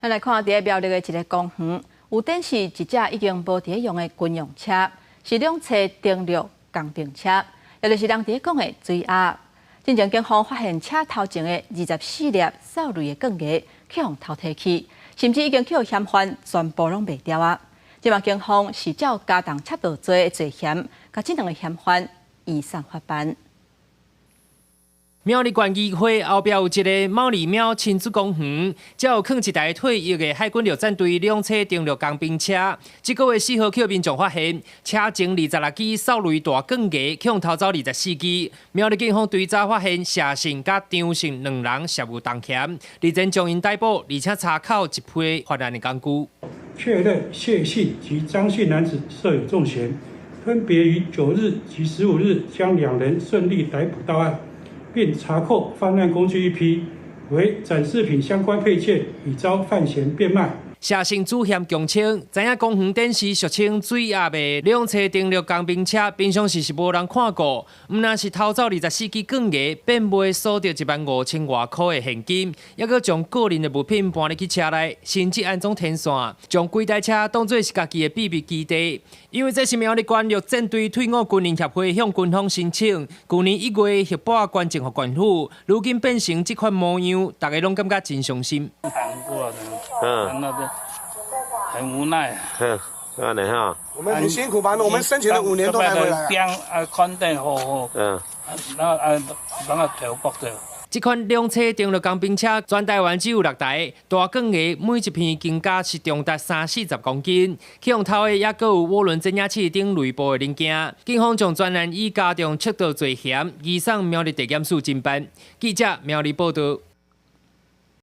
咱來看佇苗栗的一个公園，有展示一隻已經無佇咧用的軍用車，是兩棲登陸工兵車，也就是人佇咧講的水鴨。進前警方發現車頭前的24粒掃雷的鋼牙，去予偷提去，甚至已經去予嫌犯全部攏賣掉啊！這馬警方是照加重竊盜罪的罪嫌，共這兩个嫌犯移送法辦。苗栗縣議會後壁有一个貓里廟親子公園，遮有囥一台退役的海軍陸戰隊兩棲登陸工兵車。這个月4號去民眾發現，車前26支掃雷大鋼牙，去予偷走24支。苗栗警方追查發現謝姓佮張姓兩人涉有同嫌，日前將𪜶逮捕，而且查扣一批犯案的工具。確認謝姓及張姓男子涉有重嫌，分別於9日及15日將兩人順利逮捕到案。並查扣犯案工具一批，為展示品相關配件，已遭犯嫌變賣。謝姓主嫌供稱，知影公園展示俗稱水鴨的兩棲登陸工兵車，平常時是無人看顧，毋但是偷走24支鋼牙，變賣所得1萬5千外箍的現金，猶閣將個人的物品搬入去車內，甚至安裝天線，將規台車當做是家己的秘密基地。因為這是苗栗縣陸戰隊退伍軍人協會向軍方申請，舊年1月核撥捐贈予縣府，如今變成這款模樣，大家攏感覺真傷心。難過，嗯，很無奈。嗯，按呢哈。我們很辛苦吧？我們申請了5年都還回來。邊啊，款待好好。嗯。那啊，幫我調撥掉。這款兩棲登陸工兵車全台灣只有六台，大鋼牙每一片重價是重達三四十公斤，去予偷的猶閣有渦輪增壓器等內部的零件。警方將專案以加重竊盜罪嫌移送苗栗地檢署偵辦。記者苗栗報道。